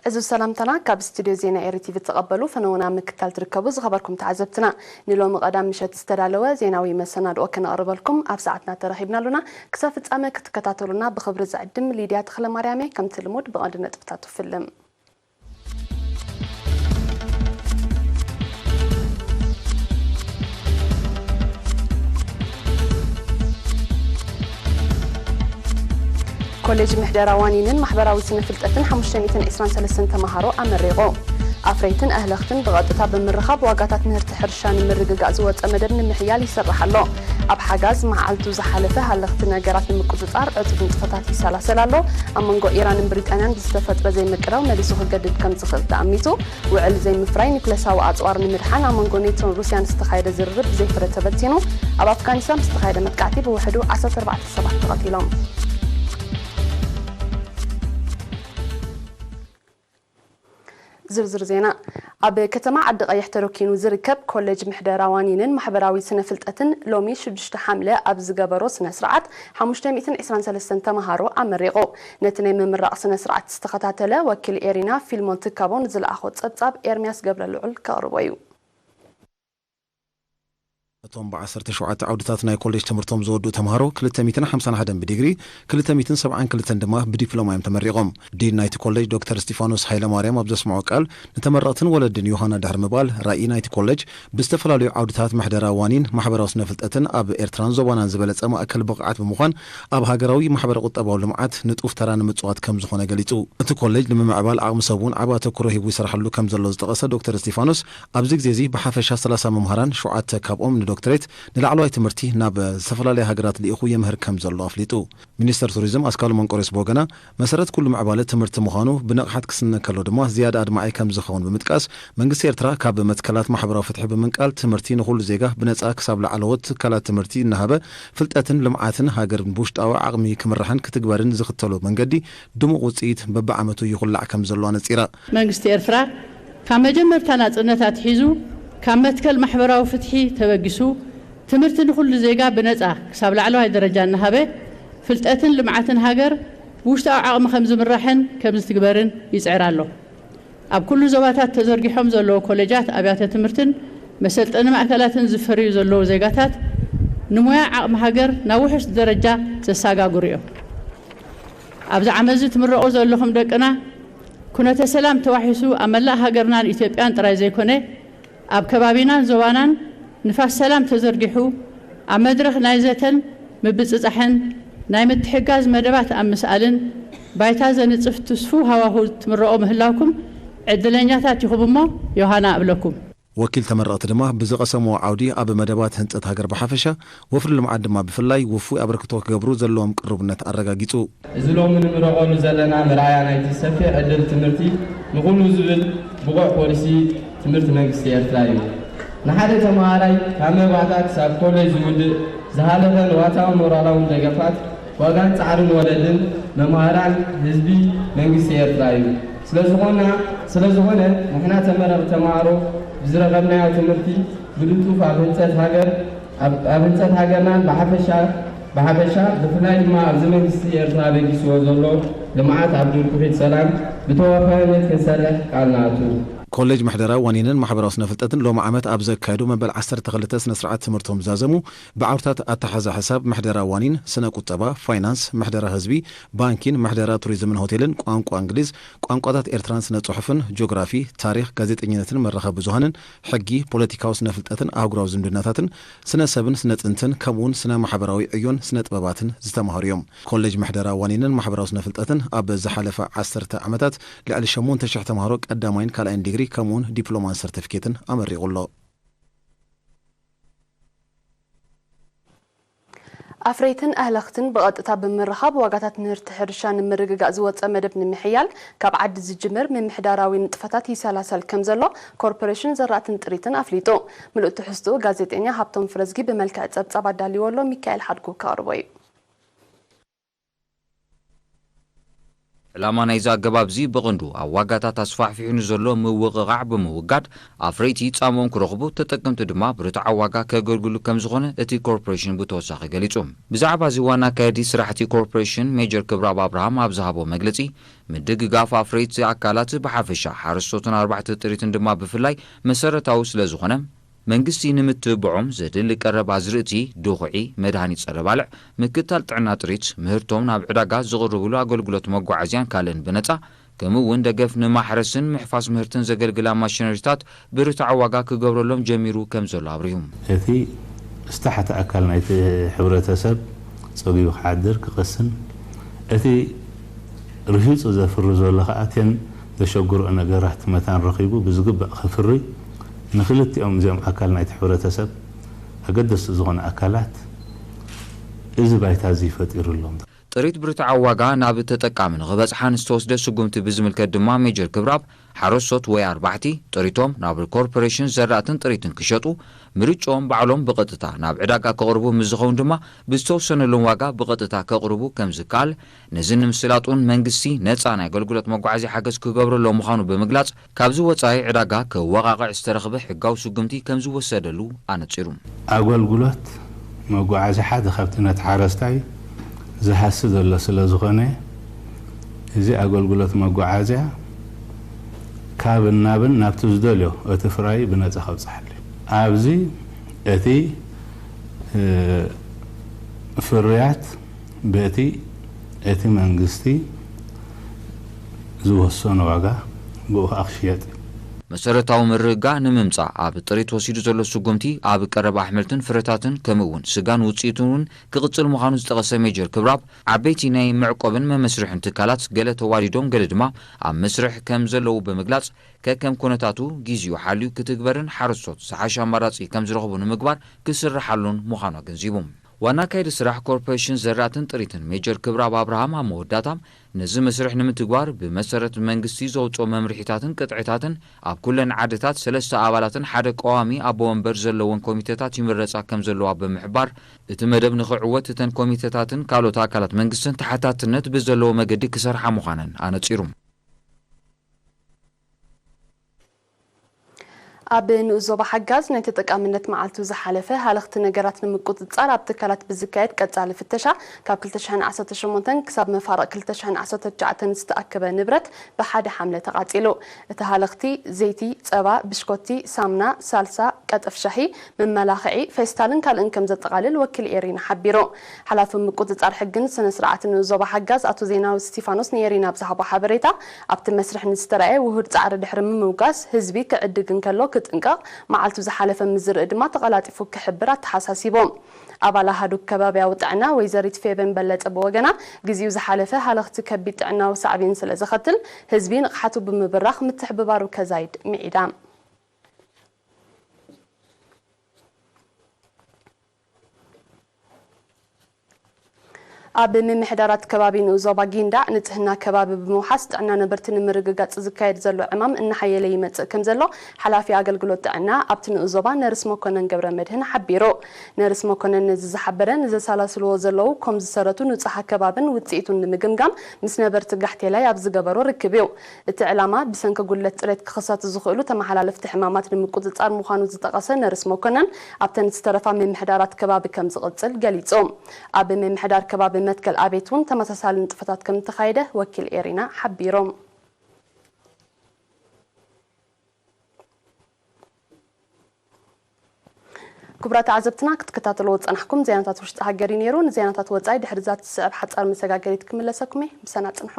እዚ ሰላምታና ካብ ስቱድዮ ዜና ኤሪ ቲቪ እትቐበሉ ፈነውና ምክታል ትርከቡ ዝኸበርኩም ተዓዘብትና፣ ንሎሚ ቀዳም ምሸት ዝተዳለወ ዜናዊ መሰናድኦ ከነቕርበልኩም ኣብ ሰዓትና ተረኺብና ኣሉና። ክሳብ ፍጻመ ክትከታተሉና ብኽብሪ ዝዕድም ሊድያ ተኽለማርያም እየ። ከምቲ ልሙድ ብቐንዲ ነጥብታቱ ፍልም። ኮሌጅ ምሕደራ ዋኒንን ማሕበራዊ ስነ ፍልጠትን ሓሙሽተ ሚእትን ዕስራን ሰለስተን ተምሃሮ ኣመሪቑ። ኣፍረይትን ኣህለኽትን ብቐጥታ ብምርኻብ ዋጋታት ምህርቲ ሕርሻ ንምርግጋእ ዝወጸ መደብ ንምሕያል ይስራሕ ኣሎ። ኣብ ሓጋዝ መዓልቱ ዝሓለፈ ሃለኽቲ ነገራት ንምቁጽጻር ዕቱብ ንጥፈታት ይሰላሰል ኣሎ። ኣብ መንጎ ኢራንን ብሪጣንያን ብዝተፈጥረ ዘይምቅዳው መሊሱ ክገድድ ከም ዝኽእል ተኣሚቱ። ውዕል ዘይምፍራይ ኒኩለሳዊ ኣጽዋር ንምድሓን ኣብ መንጎ ኔቶን ሩስያን ዝተኻየደ ዝርርብ ብዘይፍረ ተበቲኑ። ኣብ ኣፍጋኒስታን ብዝተኻየደ መጥቃዕቲ ብውሕዱ ዓሰርተ ኣርባዕተ ሰባት ተቐቲሎም። ዝርዝር ዜና። ኣብ ከተማ ዓዲ ቀይሕ ተረኪኑ ዝርከብ ኮሌጅ ምሕደራ ዋኒንን ማሕበራዊ ስነ ፍልጠትን ሎሚ ሽዱሽተ ሓምለ ኣብ ዝገበሮ ስነ ስርዓት ሓሙሽተ ሚእትን ዕስራን ሰለስተን ተምሃሮ ኣመሪቑ። ነቲ ናይ ምምራቕ ስነ ስርዓት ዝተኸታተለ ወኪል ኤሪና ፊልሞን ትካቦ ንዝለኣኾ ጸብጻብ ኤርሚያስ ገብረ ልዑል ከቕርቦ እዩ። እቶም ብዓሰርተ ሸውዓተ ዓውድታት ናይ ኮሌጅ ትምህርቶም ዝወድኡ ተምሃሮ ክልተ ሚእትን ሓምሳን ሓደን ብዲግሪ፣ ክልተ ሚእትን ሰብዓን ክልተን ድማ ብዲፕሎማ እዮም ተመሪቖም። ዲን ናይቲ ኮሌጅ ዶክተር እስጢፋኖስ ሃይለማርያም ኣብ ዘስምዖ ቃል፣ ንተመረቕትን ወለድን ዮሃና ድሕሪ ምባል፣ ራእይ ናይቲ ኮሌጅ ብዝተፈላለዩ ዓውድታት ምሕደራ ዋኒን ማሕበራዊ ስነ ፍልጠትን ኣብ ኤርትራን ዞባናን ዝበለጸ ማእከል ብቕዓት ብምዃን ኣብ ሃገራዊ ማሕበረ ቁጠባዊ ልምዓት ንጡፍ ተራ ንምጽዋት ከም ዝኾነ ገሊጹ። እቲ ኮሌጅ ንምምዕባል ዓቕሚ ሰብ እውን ዓቢ ኣተኩሮ ሂቡ ይሰርሓሉ ከም ዘሎ ዝጠቐሰ ዶክተር እስጢፋኖስ፣ ኣብዚ ግዜ እዚ ብሓፈሻ ሰላሳ መምሃራን፣ ሸውዓተ ካብኦም ንዶክተሬት፣ ንላዕለዋይ ትምህርቲ ናብ ዝተፈላለያ ሃገራት ልኢኹ የምህር ከም ዘሎ ኣፍሊጡ። ሚኒስተር ቱሪዝም ኣስካሉ መንቆሬስ ብወገና፣ መሰረት ኩሉ ምዕባለ ትምህርቲ ምዃኑ ብንቕሓት ክስነ ከሎ ድማ ዝያዳ ኣድማዒ ከም ዝኸውን ብምጥቃስ፣ መንግስቲ ኤርትራ ካብ መትከላት ማሕበራዊ ፍትሒ ብምንቃል ትምህርቲ ንኹሉ ዜጋ ብነጻ ክሳብ ላዕለዎት ትካላት ትምህርቲ እናሃበ ፍልጠትን ልምዓትን ሃገርን ብውሽጣዊ ዓቕሚ ክምራሕን ክትግበርን ዝኽተሎ መንገዲ ድሙቕ ውጽኢት በብዓመቱ ይኹላዕ ከም ዘሎ ኣነጺራ። መንግስቲ ኤርትራ ካብ መጀመርታ ናጽነት ኣትሒዙ ካብ መትከል ማሕበራዊ ፍትሒ ተበጊሱ ትምህርቲ ንኹሉ ዜጋ ብነጻ ክሳብ ላዕለዋይ ደረጃ እናሃበ ፍልጠትን ልምዓትን ሃገር ብውሽጣዊ ዓቕሚ ከም ዝምራሕን ከም ዝትግበርን ይጽዕር ኣሎ። ኣብ ኩሉ ዞባታት ተዘርጊሖም ዘለዉ ኮሌጃት፣ ኣብያተ ትምህርትን መሰልጠኒ ማእከላትን ዝፈርዩ ዘለዉ ዜጋታት ንሞያ ዓቕሚ ሃገር ናብ ውሑስ ደረጃ ዘሳጋግሩ እዮም። ኣብዚ ዓመት እዚ ትምረቑ ዘለኹም ደቅና፣ ኩነተ ሰላም ተዋሒሱ ኣብ መላእ ሃገርናን ኢትዮጵያን ጥራይ ዘይኮነ፣ ኣብ ከባቢናን ዞባናን ንፋስ ሰላም ተዘርጊሑ፣ ኣብ መድረኽ ናይ ዘተን ምብጽጻሕን ናይ ምትሕጋዝ መደባት ኣብ ምስኣልን ባይታ ዘንጽፍ ትስፉው ሃዋሁ ትምረቑ ምህላውኩም ዕድለኛታት ኢኹም እሞ ዮሃና እብለኩም። ወኪል ተመረቕቲ ድማ ብዝቐሰምዎ ዓውዲ ኣብ መደባት ህንጸት ሃገር ብሓፈሻ፣ ወፍሪ ልምዓት ድማ ብፍላይ ውፉይ ኣበርክቶ ክገብሩ ዘለዎም ቅሩብነት ኣረጋጊጹ። እዚ ሎሚ ንምረቐሉ ዘለና መርኣያ ናይቲ ሰፊሕ ዕድል ትምህርቲ ንኹሉ ዝብል ብቑዕ ፖሊሲ ትምህርቲ መንግስቲ ኤርትራ እዩ። ንሓደ ተመሃራይ ካብ መባእታ ክሳብ ኮሌጅ ዝውድእ ዝሃለፈ ንዋታውን ሞራላውን ደገፋት ዋጋን ጻዕርን ወለድን፣ መምሃራን፣ ህዝቢ፣ መንግስቲ ኤርትራ እዩ። ስለ ዝኾና-፣ ስለ ዝኾነ ንሕና ተመረቕቲ ተምሃሮ ብዝረኸብናዮ ትምህርቲ ብልጡፍ ኣብ ህንጸት ሃገር፣ ኣብ፣ ኣብ ህንጸት ሃገርናን ብሓፈሻ፣ ብሓፈሻ ብፍላይ ድማ ኣብዚ መንግስቲ ኤርትራ በጊስዎ ዘሎ ልምዓት ኣብ ድርኩኺት ሰላም ብተወፋይነት ክንሰርሕ ቃል ንኣቱ። ኮሌጅ ምሕደራ ዋኒንን ማሕበራዊ ስነ ፍልጠትን ሎሚ ዓመት ኣብ ዘካየዶ መበል ዓሰርተ ክልተ ስነ ስርዓት ትምህርቶም ዝዛዘሙ ብዓውድታት ኣተሓዛ ሕሳብ፣ ምሕደራ ዋኒን፣ ስነ ቁጠባ፣ ፋይናንስ፣ ምሕደራ ህዝቢ፣ ባንኪን፣ ምሕደራ ቱሪዝምን ሆቴልን፣ ቋንቋ እንግሊዝ፣ ቋንቋታት ኤርትራን ስነ ጽሑፍን፣ ጂኦግራፊ፣ ታሪኽ፣ ጋዜጠኝነትን መራኸቢ ብዙሃንን፣ ሕጊ፣ ፖለቲካዊ ስነ ፍልጠትን ኣህጉራዊ ዝምድናታትን፣ ስነ ሰብን ስነ ጥንትን፣ ከምኡውን ስነ ማሕበራዊ ዕዮን ስነ ጥበባትን ዝተማህሩ እዮም። ኮሌጅ ምሕደራ ዋኒንን ማሕበራዊ ስነ ፍልጠትን ኣብ ዝሓለፈ ዓሰርተ ዓመታት ልዕሊ ሸሞንተ ሽሕ ተምሃሮ ቀዳማይን ካልኣይን ዲግሪ ከምኡውን ዲፕሎማን ሰርቲፊኬትን ኣመሪቑ ኣሎ። ኣፍረይትን ኣህለኽትን ብቐጥታ ብምርኻብ ዋጋታት ምህርቲ ሕርሻ ንምርግጋእ ዝወፀ መደብ ንምሕያል ካብ ዓዲ ዝጅምር ምምሕዳራዊ ንጥፈታት ይሰላሰል ከም ዘሎ ኮርፖሬሽን ዘራእትን ጥሪትን ኣፍሊጡ። ምሉእ ትሕዝትኡ ጋዜጠኛ ሃብቶም ፍረዝጊ ብመልክዕ ፀብፃብ ኣዳልዎ ኣሎ፣ ሚካኤል ሓድጉ ከቕርቦ እዩ። ዕላማ ናይዚ ኣገባብ እዚ ብቕንዱ ኣብ ዋጋታት ኣስፋሕፊሑ ንዘሎ ምውቕቓዕ ብምውጋድ ኣፍረይቲ ጻምኦም ክረኽቡ፣ ተጠቀምቲ ድማ ብርትዓዊ ዋጋ ከገልግሉ ከም ዝኾነ እቲ ኮርፖሬሽን ብተወሳኺ ገሊጹ። ብዛዕባ እዚ ዋና ኣካያዲ ስራሕቲ ኮርፖሬሽን ሜጀር ክብረኣብ ኣብርሃም ኣብ ዝሃቦ መግለጺ፣ ምድግጋፍ ኣፍረይቲ ኣካላት ብሓፈሻ ሓረስቶትን ኣርባሕቲ ጥሪትን ድማ ብፍላይ መሰረታዊ ስለ ዝኾነ፣ መንግስቲ ንምትብብዖም ዘድሊ ቀረብ ኣዝርእቲ፣ ድኹዒ፣ መድሃኒት ጸረ ባልዕ፣ ምክትታል ጥዕና ጥሪት፣ ምህርቶም ናብ ዕዳጋ ዝቕርብሉ ኣገልግሎት መጓዓዝያን ካልእን ብነጻ፣ ከምኡ እውን ደገፍ ንማሕረስን ምሕፋስ ምህርትን ዘገልግላ ማሽነሪታት ብርትዓዊ ዋጋ ክገብረሎም ጀሚሩ ከም ዘሎ ኣብሪሁ። እቲ ዝተሓተ ኣካል ናይቲ ሕብረተሰብ ጸጊቡ ክሓድር ክቐስን፣ እቲ ርሂጹ ዘፍሪ ዘሎ ከኣ እተን ዘሸግርኦ ነገራት መታን ረኺቡ ብዝግባእ ክፍሪ፣ ንክልቲኦም እዚኦም ኣካል ናይቲ ሕብረተሰብ ኣገደስቲ ዝኾኑ ኣካላት እዚ ባይታ እዚ ፈጢሩሎም። ጥሪት ብርትዓዊ ዋጋ ናብ ተጠቃሚ ንኽበጽሓ ንዝተወስደ ስጉምቲ ብዝምልከት ድማ ሜጀር ክብራብ፣ ሓረስቶት ወይ ኣርባሕቲ ጥሪቶም ናብ ኮርፖሬሽን ዘራእትን ጥሪትን ክሸጡ፣ ምርጭኦም ባዕሎም ብቐጥታ ናብ ዕዳጋ ክቕርቡ ምስ ዝኸውን ድማ ብዝተወሰነሎም ዋጋ ብቐጥታ ከቕርቡ ከም ዝከኣል፣ ነዚ ንምስላጥ እውን መንግስቲ ነጻ ናይ ኣገልግሎት መጓዓዝያ ሓገዝ ክገብረሎም ምዃኑ ብምግላጽ፣ ካብዚ ወጻኢ ዕዳጋ ከወቓቕዕ ዝተረኽበ ሕጋዊ ስጉምቲ ከም ዝወሰደሉ ኣነጺሩ። ኣገልግሎት መጓዓዝያ ሓደ ካብቲ ነቲ ሓረስታይ ዝሃሲ ዘሎ ስለ ዝኾነ፣ እዚ ኣገልግሎት መጓዓዝያ ካብን ናብን ናብቲ ዝደልዮ እቲ ፍራይ ብነጻ ከብጽሓሉ እዩ። ኣብዚ እቲ፣ እ፣ ፍርያት በቲ እቲ መንግስቲ ዝወሰኖ ዋጋ ብኡ ከኣ ክሽየጥ እዩ። መሰረታዊ ምርግጋእ ንምምጻእ ኣብ ጥሪት ወሲዱ ዘሎ ስጉምቲ ኣብ ቀረብ ኣሕምልትን ፍረታትን ከምኡ እውን ስጋን ውጽኢቱን እውን ክቕጽል ምዃኑ ዝጠቐሰ ሜጀር ክብራብ፣ ዓበይቲ ናይ መዕቆብን መመስርሕን ትካላት ገለ ተዋዲዶም ገለ ድማ ኣብ መስርሕ ከም ዘለዉ ብምግላጽ፣ ከከም ኩነታቱ ግዜኡ ሓልዩ ክትግበርን ሓረስቶት ዝሓሸ ኣማራጺ ከም ዝረኽቡ ንምግባር ክስርሓሉን ምዃኑ ኣገንዚቡ። ዋና ኣካያዲ ስራሕ ኮርፖሬሽን ዘራእትን ጥሪትን ሜጀር ክብረኣብ ኣብርሃም ኣብ መወዳእታ፣ ነዚ መስርሕ ንምትግባር ብመሰረት መንግስቲ ዘውፅኦ መምርሒታትን ቅጥዕታትን ኣብ ኩለን ዓድታት ሰለስተ ኣባላትን ሓደ ቀዋሚ ኣቦ ወንበር ዘለወን ኮሚቴታት ይምረፃ ከም ዘለዋ ብምሕባር፣ እቲ መደብ ንኽዕወት እተን ኮሚቴታትን ካልኦት ኣካላት መንግስትን ተሓታትነት ብዘለዎ መገዲ ክሰርሓ ምዃነን ኣነፂሩ። ኣብ ንኡስ ዞባ ሓጋዝ ናይ ተጠቃምነት መዓልቱ ዝሓለፈ ሃለኽቲ ነገራት ንምቁጽጻር ኣብ ትካላት ብዝካየድ ቀጻሊ ፍተሻ ካብ ክልተ ሽሕን ዓሰርተ ሸሞንተን ክሳብ መፋርቕ ክልተ ሽሕን ዓሰርተ ትሽዓተን ዝተኣከበ ንብረት ብሓደ ሓምለ ተቓጺሉ። እቲ ሃለኽቲ፣ ዘይቲ፣ ጸባ፣ ብሽኮቲ፣ ሳምና፣ ሳልሳ፣ ቀጠፍ ሻሂ፣ መመላኽዒ፣ ፌስታልን ካልእን ከም ዘጠቓልል ወኪል ኤሪና ሓቢሩ። ሓላፊ ምቁጽጻር ሕግን ስነ ስርዓትን ንኡስ ዞባ ሓጋዝ ኣቶ ዜናዊ እስቲፋኖስ ንኤሪና ኣብ ዝሃቦ ሓበሬታ፣ ኣብቲ መስርሕ ንዝተራእየ ውሁድ ጻዕሪ ድሕሪ ምምውጋስ፣ ህዝቢ ክዕድግ እንከሎ ክጥንቀቕ፣ መዓልቱ ዝሓለፈ ምስ ዝርኢ ድማ ተቐላጢፉ ክሕብር ኣተሓሳሲቡ። ኣባል ኣሃዱ ከባብያዊ ጥዕና ወይዘሪት ፌበን በለጠ ብወገና፣ ግዜኡ ዝሓለፈ ሃለኽቲ ከቢድ ጥዕናዊ ሳዕቤን ስለ ዘኸትል፣ ህዝቢ ንቕሓቱ ብምብራኽ ምትሕብባሩ ከዛይድ ምዒዳ። ኣብ ምምሕዳራት ከባቢ ንኡስ ዞባ ጊንዳዕ ንጽህና ከባቢ ብምውሓስ ጥዕና ነበርቲ ንምርግጋጽ ዝካየድ ዘሎ ዕማም እናሓየለ ይመጽእ ከም ዘሎ ሓላፊ ኣገልግሎት ጥዕና ኣብቲ ንኡስ ዞባ ነርስ መኮነን ገብረ መድህን ሓቢሩ። ነርስ መኮነን ነዚ ዝሓበረ ንዘሰላስልዎ ዘለዉ ኮም ዝሰረቱ ንጹሃ ከባብን ውጽኢቱን ንምግምጋም ምስ ነበርቲ ጋሕቴላይ ኣብ ዝገበሮ ርክብ እዩ። እቲ ዕላማ ብሰንኪ ጉድለት ጽሬት ክኽሰቱ ዝኽእሉ ተመሓላለፍቲ ሕማማት ንምቁጽጻር ምዃኑ ዝጠቐሰ ነርስ መኮነን፣ ኣብተን ዝተረፋ ምምሕዳራት ከባቢ ከም ዝቕጽል ገሊጹ። ኣብ ምምሕዳር ከባቢ መትከል ኣቤት እውን ተመሳሳሊ ንጥፈታት ከም እተኻየደ ወኪል ኤሪና ሓቢሩ። ክቡራት ተዓዘብትና ክትከታተልዎ ዝጸናሕኩም ዜናታት ውሽጢ ሃገር እዩ ነይሩ። ንዜናታት ወጻኢ ድሕሪ እዛ ትስዕብ ሓጻር መሰጋገሪት ክምለሰኩም እየ። ምሳና ጽንሑ።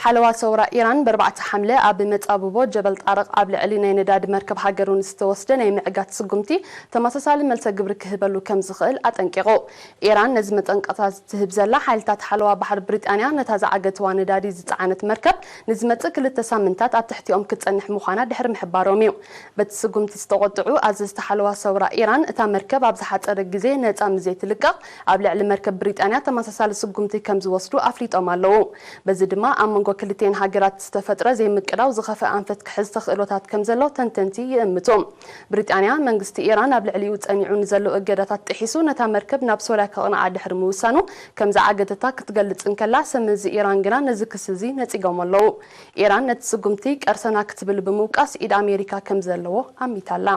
ሓለዋ ሰውራ ኢራን ብኣርባዕተ ሓምለ ኣብ መጻብቦ ጀበል ጣርቕ ኣብ ልዕሊ ናይ ነዳዲ መርከብ ሃገሩ ንዝተወስደ ናይ ምዕጋት ስጉምቲ ተመሳሳሊ መልሰ ግብሪ ክህበሉ ከም ዝኽእል ኣጠንቂቑ። ኢራን ነዚ መጠንቀቕታ ትህብ ዘላ ሓይልታት ሓለዋ ባሕሪ ብሪጣንያ ነታ ዝዓገትዋ ነዳዲ ዝጸዓነት መርከብ ንዝመጽእ ክልተ ሳምንታት ኣብ ትሕቲኦም ክትጸንሕ ምዃና ድሕሪ ምሕባሮም እዩ። በቲ ስጉምቲ ዝተቖጥዑ ኣዘዝቲ ሓለዋ ሰውራ ኢራን፣ እታ መርከብ ኣብ ዝሓጸረ ግዜ ነጻ ምስ ዘይትልቀቕ፣ ኣብ ልዕሊ መርከብ ብሪጣንያ ተመሳሳሊ ስጉምቲ ከም ዝወስዱ ኣፍሊጦም ኣለዉ። በዚ ድማ ኣብ መንጎ ክልቲኤን ሃገራት ዝተፈጥረ ዘይምቅዳው ዝኸፍአ ኣንፈት ክሕዝ ተኽእሎታት ከም ዘሎ ተንተንቲ ይእምቱ። ብሪጣንያ፣ መንግስቲ ኢራን ኣብ ልዕሊኡ ጸኒዑ ንዘሎ እገዳታት ጥሒሱ ነታ መርከብ ናብ ሶርያ ከቕንዓ ድሕሪ ምውሳኑ ከም ዝዓገተታ ክትገልጽ እንከላ፣ ሰመዚ ኢራን ግና ነዚ ክሲ እዚ ነጺጎም ኣለዉ። ኢራን ነቲ ስጉምቲ ቀርሰና ክትብል ብምውቃስ ኢድ ኣሜሪካ ከም ዘለዎ ኣሚታላ።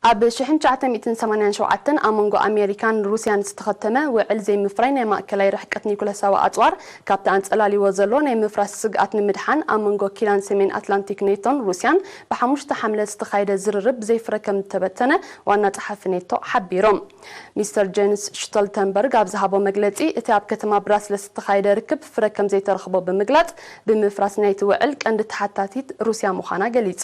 ኣብ ሽሕን ትሽዓተ ሚእትን ሰማንያን ሸውዓተን ኣብ መንጎ ኣሜሪካን ሩስያን ዝተኸተመ ውዕል ዘይምፍራይ ናይ ማእከላይ ርሕቀት ኒኩለሳዊ ኣጽዋር ካብቲ ኣንጸላልይዎ ዘሎ ናይ ምፍራስ ስግኣት ንምድሓን ኣብ መንጎ ኪዳን ሰሜን ኣትላንቲክ ኔቶን ሩስያን ብሓሙሽተ ሓምለ ዝተኻየደ ዝርርብ ብዘይፍረ ከም እተበተነ ዋና ጸሓፊ ኔቶ ሓቢሮም። ሚስተር ጀንስ ሽቶልተንበርግ ኣብ ዝሃቦ መግለጺ፣ እቲ ኣብ ከተማ ብራስለስ ዝተኻየደ ርክብ ፍረ ከም ዘይተረኽቦ ብምግላጽ፣ ብምፍራስ ናይቲ ውዕል ቀንዲ ተሓታቲት ሩስያ ምዃና ገሊጹ።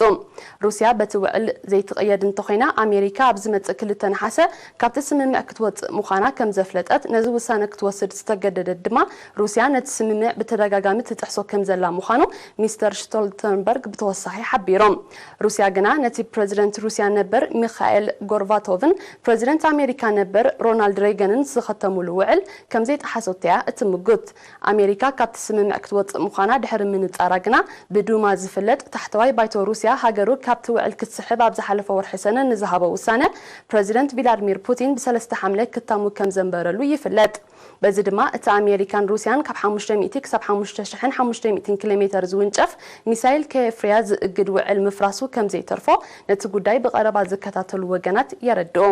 ሩስያ በቲ ውዕል ዘይትቕየድ እንተኾይና፣ ኣሜሪካ ኣብ ዝመጽእ ክልተ ነሓሰ ካብቲ ስምምዕ ክትወጽእ ምዃና ከም ዘፍለጠት፣ ነዚ ውሳነ ክትወስድ ዝተገደደት ድማ ሩስያ ነቲ ስምምዕ ብተደጋጋሚ ትጥሕሶ ከም ዘላ ምዃኑ ሚስተር ሽቶልተንበርግ ብተወሳኺ ሓቢሮም። ሩስያ ግና ነቲ ፕረዚደንት ሩስያ ነበር ሚኻኤል ጎርባቶቭን ፕረዚደንት ኣሜሪካ ነበር ሮናልድ ሬገንን ዝኸተሙሉ ውዕል ከም ዘይጠሓሰቶ እያ እትምጉት። ኣሜሪካ ካብቲ ስምምዕ ክትወጽእ ምዃና ድሕሪ ምንጻራ ግና ብዱማ ዝፍለጥ ታሕተዋይ ባይቶ ሩስያ ሃገሩ ካብቲ ውዕል ክትስሕብ ኣብ ዝሓለፈ ወርሒ ሰነ ንዝሃቦ ውሳነ ፕረዚደንት ቪላድሚር ፑቲን ብሰለስተ ሓምለ ክታሙ ከም ዘንበረሉ ይፍለጥ። በዚ ድማ እቲ ኣሜሪካን ሩስያን ካብ ሓሙሽተ ሚእቲ ክሳብ ሓሙሽተ ሽሕን ሓሙሽተ ሚእትን ኪሎ ሜተር ዝውንጨፍ ሚሳይል ከየፍርያ ዝእግድ ውዕል ምፍራሱ ከም ዘይተርፎ ነቲ ጉዳይ ብቐረባ ዝከታተሉ ወገናት የረድኡ።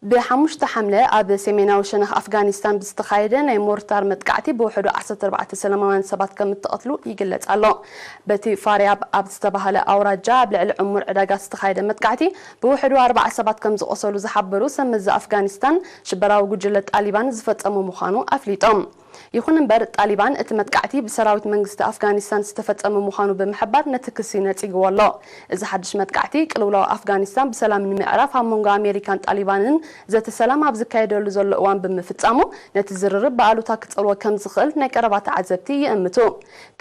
ብሓሙሽተ ሓምለ ኣብ ሰሜናዊ ሸነኽ ኣፍጋኒስታን ብዝተኻየደ ናይ ሞርታር መጥቃዕቲ ብውሕዱ ዓሰርተ ኣርባዕተ ሰላማውያን ሰባት ከም እተቐትሉ ይግለጽ ኣሎ። በቲ ፋርያብ ኣብ ዝተባህለ ኣውራጃ ኣብ ልዕሊ ዕሙር ዕዳጋ ዝተኻየደ መጥቃዕቲ ብውሕዱ ኣርባዓ ሰባት ከም ዝቖሰሉ ዝሓበሩ ሰብ መዚ ኣፍጋኒስታን፣ ሽበራዊ ጉጅለ ጣሊባን ዝፈጸሞ ምዃኑ ኣፍሊጦም። ይኹን እምበር፣ ጣሊባን እቲ መጥቃዕቲ ብሰራዊት መንግስቲ ኣፍጋኒስታን ዝተፈጸመ ምዃኑ ብምሕባር ነቲ ክሲ ነጺግዎ ኣሎ። እዚ ሓድሽ መጥቃዕቲ፣ ቅልውላው ኣፍጋኒስታን ብሰላም ንምዕራፍ ኣብ መንጎ ኣሜሪካን ጣሊባንን ዘተ ሰላም ኣብ ዝካየደሉ ዘሎ እዋን ብምፍጻሙ፣ ነቲ ዝርርብ ብኣሉታ ክጸልዎ ከም ዝኽእል ናይ ቀረባ ተዓዘብቲ ይእምቱ።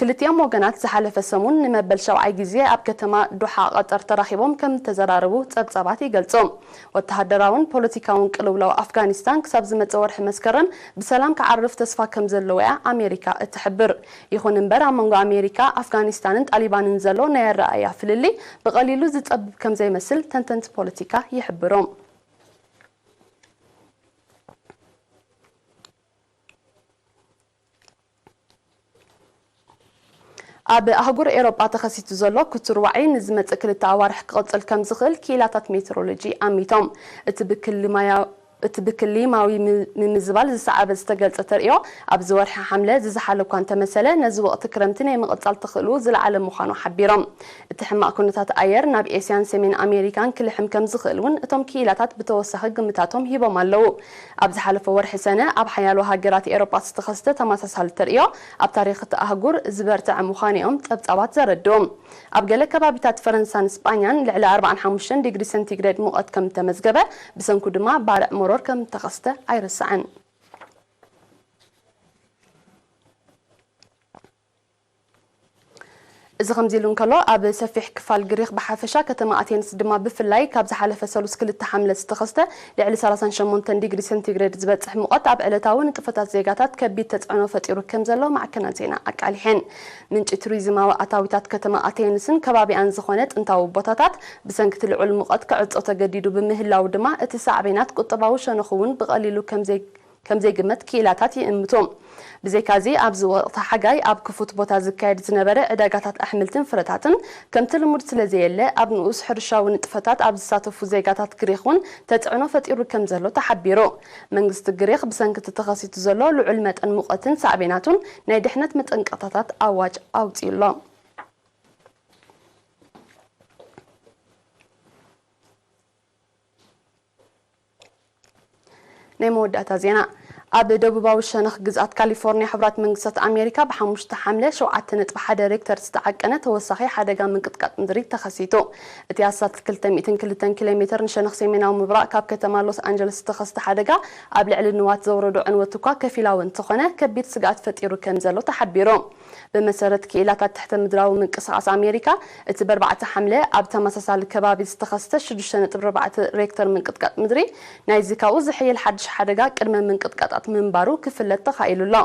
ክልቲኦም ወገናት ዝሓለፈ ሰሙን ንመበል ሻውዓይ ግዜ ኣብ ከተማ ዶሓ ቀጠር ተራኺቦም ከም እተዘራረቡ ጸብጻባት ይገልጹ። ወተሃደራውን ፖለቲካውን ቅልውላው ኣፍጋኒስታን ክሳብ ዝመጽእ ወርሒ መስከረም ብሰላም ክዓርፍ ተስፋ ከም ዘለዎ እያ ኣሜሪካ እትሕብር። ይኹን እምበር፣ ኣብ መንጎ ኣሜሪካ፣ ኣፍጋኒስታንን ጣሊባንን ዘሎ ናይ ኣረኣእያ ፍልልይ ብቐሊሉ ዝጸብብ ከም ዘይመስል ተንተንቲ ፖለቲካ ይሕብሩ። ኣብ ኣህጉር ኤውሮጳ ተኸሲቱ ዘሎ ክቱር ዋዒ ንዝመጽእ ክልተ ኣዋርሕ ክቕጽል ከም ዝኽእል ክኢላታት ሜትሮሎጂ ኣሚቶም። እቲ ብክሊ ማያ-፣ እቲ ብክሊማዊ ም-፣ ምምዝባል ዝሰዓበ ዝተገልጸ ተርእዮ፣ ኣብዚ ወርሒ ሓምለ ዝዝሓለ እኳ እንተመሰለ፣ ነዚ ወቕቲ ክረምቲ ናይ ምቕጻል ተኽእልኡ ዝለዓለ ምዃኑ ሓቢሮም። እቲ ሕማቕ ኩነታት ኣየር ናብ ኤስያን ሰሜን ኣሜሪካን ክልሕም ከም ዝኽእል እውን እቶም ክኢላታት ብተወሳኺ ግምታቶም ሂቦም ኣለዉ። ኣብ ዝሓለፈ ወርሒ ሰነ ኣብ ሓያሎ ሃገራት ኤውሮጳ ዝተኸስተ ተመሳሳሊ ተርእዮ ኣብ ታሪኽ እቲ ኣህጉር ዝበርትዐ ምዃኑ እዮም ጸብጻባት ዘረድኡ። ኣብ ገለ ከባቢታት ፈረንሳን ስጳኛን ልዕሊ ኣርባዓን ሓሙሽተን ዲግሪ ሴንቲግሬድ ሙቐት ከም እተመዝገበ፣ ብሰንኩ ድማ ባርዕ መሮር ከም እተኸስተ ኣይርሳዕን። እዚ ከምዚ ኢሉ እንከሎ፣ ኣብ ሰፊሕ ክፋል ግሪኽ ብሓፈሻ፣ ከተማ ኣቴንስ ድማ ብፍላይ፣ ካብ ዝሓለፈ ሰሉስ ክልተ ሓምለ ዝተኸስተ ልዕሊ ሰላሳን ሸሞንተን ዲግሪ ሴንቲግሬድ ዝበጽሕ ሙቐት ኣብ ዕለታዊ ንጥፈታት ዜጋታት ከቢድ ተጽዕኖ ፈጢሩ ከም ዘሎ ማዕከናት ዜና ኣቃሊሐን። ምንጪ ቱሪዝማዊ ኣታዊታት ከተማ ኣቴንስን ከባቢኣን ዝኾነ ጥንታዊ ቦታታት ብሰንኪ እቲ ልዑል ሙቐት ክዕጾ ተገዲዱ ብምህላዉ ድማ፣ እቲ ሳዕቤናት ቁጠባዊ ሸነኹ እውን ብቐሊሉ ከም ዘይ-፣ ከም ዘይግመት ክኢላታት ይእምቱ። ብዘይካዚ፣ ኣብዚ ወቕቲ ሓጋይ ኣብ ክፉት ቦታ ዝካየድ ዝነበረ ዕዳጋታት ኣሕምልትን ፍረታትን ከምቲ ልሙድ ስለ ዘየለ፣ ኣብ ንኡስ ሕርሻዊ ንጥፈታት ኣብ ዝሳተፉ ዜጋታት ግሪኽ እውን ተጽዕኖ ፈጢሩ ከም ዘሎ ተሓቢሩ። መንግስቲ ግሪኽ ብሰንኪ እቲ ተኸሲቱ ዘሎ ልዑል መጠን ሙቐትን ሳዕቤናቱን ናይ ድሕነት መጠንቀቕታታት ኣዋጅ ኣውጺኡ ኣሎ። ናይ መወዳእታ ዜና። ኣብ ደቡባዊ ሸነኽ ግዝኣት ካሊፎርኒያ ሕቡራት መንግስታት ኣሜሪካ ብ ሓሙሽተ ሓምለ ሸውዓተ ነጥቢ ሓደ ሬክተር ዝተዓቀነ ተወሳኺ ሓደጋ ምንቅጥቃጥ ምድሪ ተኸሲቱ። እቲ ኣስታት ክልተ ሚእትን ክልተን ኪሎ ሜተር ንሸነኽ ሰሜናዊ ምብራቕ ካብ ከተማ ሎስ ኣንጀለስ ዝተኸስተ ሓደጋ ኣብ ልዕሊ ንዋት ዘውረዶ ዕንወት እኳ ከፊላዊ እንተኾነ ከቢድ ስግኣት ፈጢሩ ከም ዘሎ ተሓቢሩ። ብመሰረት ክኢላታት ትሕተ ምድራዊ ምንቅስቓስ ኣሜሪካ፣ እቲ ብ ኣርባዕተ ሓምለ ኣብ ተመሳሳሊ ከባቢ ዝተኸስተ ሽዱሽተ ነጥቢ ኣርባዕተ ሬክተር ምንቅጥቃጥ ምድሪ ናይዚ ካብኡ ዝሕይል ሓድሽ ሓደጋ ቅድመ ምንቅጥቃጣት ምንባሩ ክፍለጥ ተኻኢሉ ኣሎ።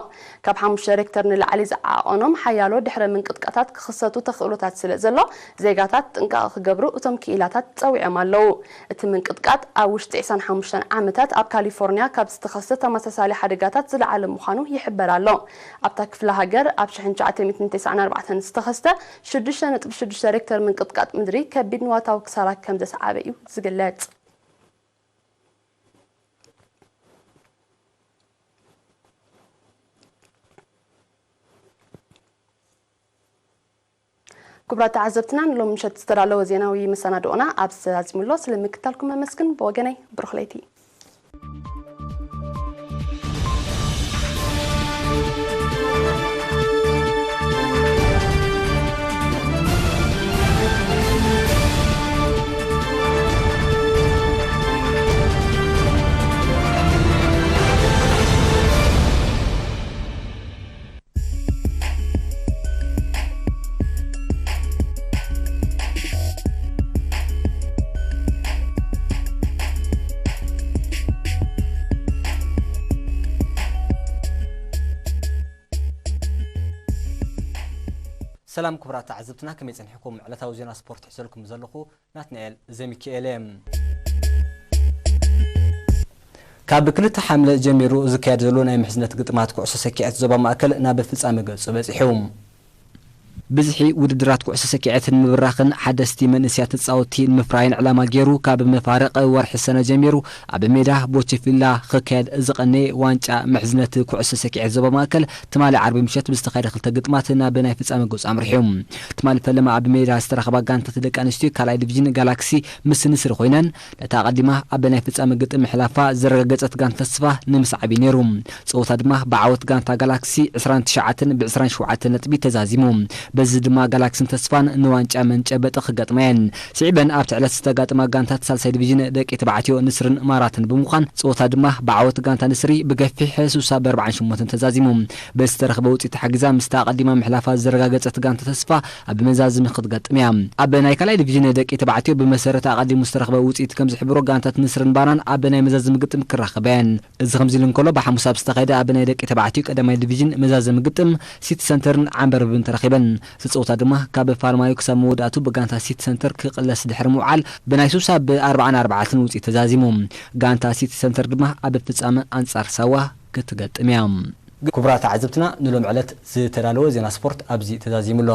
ካብ ሓሙሽተ ሬክተር ንላዕሊ ዝዓቐኖም ሓያሎ ድሕረ ምንቅጥቃጣት ክኽሰቱ ተኽእሎታት ስለ ዘሎ፣ ዜጋታት ጥንቃቐ ክገብሩ እቶም ክኢላታት ጸዊዖም ኣለዉ። እቲ ምንቅጥቃጥ ኣብ ውሽጢ ዕስራን ሓሙሽተን ዓመታት ኣብ ካሊፎርኒያ ካብ ዝተኸስተ ተመሳሳሊ ሓደጋታት ዝለዓለ ምዃኑ ይሕበር ኣሎ። ኣብታ ክፍለ ሃገር ኣብ ሽሕን ትሽዓተ ሚእትን ተስዓን ኣርባዕተን ዝተኸስተ ሽዱሽተ ነጥቢ ሽዱሽተ ሬክተር ምንቅጥቃጥ ምድሪ ከቢድ ንዋታዊ ክሳራ ከም ዘስዓበ እዩ ዝግለጽ። ክቡራት ተዓዘብትና፣ ንሎም ምሸት ዝተዳለወ ዜናዊ መሰናድኦና ኣብዚ ተዛዚሙ ኣሎ። ስለ ምክታልኩም ኣመስግን። ብወገነይ ብሩኽ ለይቲ። ሰላም ክቡራት ተዓዘብትና፣ ከመይ ጸኒሕኩም? ዕለታዊ ዜና ስፖርት ሒዘልኩም ዘለኹ ናትናኤል ዘሚካኤል እየ። ካብ ክልተ ሓምለ ጀሚሩ ዝካየድ ዘሎ ናይ ምሕዝነት ግጥማት ኩዕሶ ሰኪዐት ዞባ ማእከል ናብ ፍጻመ ገጹ በጺሑ። ብዝሒ ውድድራት ኩዕሶ ሰኪዐት ንምብራኽን ሓደስቲ መንእሰያት ተጻወትቲ ንምፍራይን ዕላማ ገይሩ፣ ካብ መፋርቕ ወርሒ ሰነ ጀሚሩ ኣብ ሜዳ ቦቸፊላ ክካየድ ዝቐነየ ዋንጫ ምሕዝነት ኩዕሶ ሰኪዐት ዞባ ማእከል ትማሊ ዓርቢ ምሸት ብዝተኻየደ ክልተ ግጥማት ናብ ናይ ፍጻመ ገጹ ኣምሪሑ። ትማሊ ፈለማ ኣብ ሜዳ ዝተራኸባ ጋንታት ደቂ ኣንስትዮ ካልኣይ ዲቪዥን ጋላክሲ ምስ ንስሪ ኮይነን፣ ነታ ኣቐዲማ ኣብ ናይ ፍጻመ ግጥም ምሕላፋ ዘረጋገጸት ጋንታ ተስፋ ንምስዓብ እዩ ነይሩ። ጸወታ ድማ ብዓወት ጋንታ ጋላክሲ ዕስራን ትሽዓተን ብ ዕስራን ሸውዓተን ነጥቢ ተዛዚሙ። በዚ ድማ ጋላክስን ተስፋን ንዋንጫ መንጨበጢ ክገጥማ እየን። ስዒበን ኣብቲ ዕለት ዝተጋጥማ ጋንታት ሳልሳይ ዲቪዥን ደቂ ተባዕትዮ ንስርን ማራትን ብምዃን፣ ጸወታ ድማ ብዓወት ጋንታ ንስሪ ብገፊሕ ስሳ ብ ኣርባዓን ሸሞንተን ተዛዚሙ። በዝተረኽበ ውጽኢት ተሓጊዛ ምስታ ኣቐዲማ ምሕላፋ ዘረጋገጸት ጋንታ ተስፋ ኣብ መዛዝሚ ክትገጥም እያ። ኣብ ናይ ካልኣይ ዲቪዥን ደቂ ተባዕትዮ ብመሰረት ኣቐዲሙ ዝተረኽበ ውጽኢት ከም ዝሕብሮ፣ ጋንታት ንስርን ባናን ኣብ ናይ መዛዝሚ ግጥም ክራኸባ እየን። እዚ ከምዚ ኢሉ እንከሎ፣ ብሓሙስ ኣብ ዝተኻየደ ኣብ ናይ ደቂ ተባዕትዮ ቀዳማይ ዲቪዥን መዛዘሚ ግጥም፣ ሲቲ ሰንተርን ዓምበርብን ተራኺበን። እቲ ጸወታ ድማ ካብ ፋልማዮ ክሳብ መወዳእቱ ብጋንታ ሲቲ ሰንተር ክቕለስ ድሕሪ ምውዓል፣ ብናይ ሱሳ ብ ኣርባዓን ኣርባዕተን ውጽኢት ተዛዚሙ። ጋንታ ሲቲ ሰንተር ድማ ኣብ ፍጻመ ኣንጻር ሳዋ ክትገጥም እያ። ክቡራት ተዓዘብትና፣ ንሎም ዕለት ዝተዳለወ ዜና ስፖርት ኣብዚ ተዛዚሙ ኣሎ።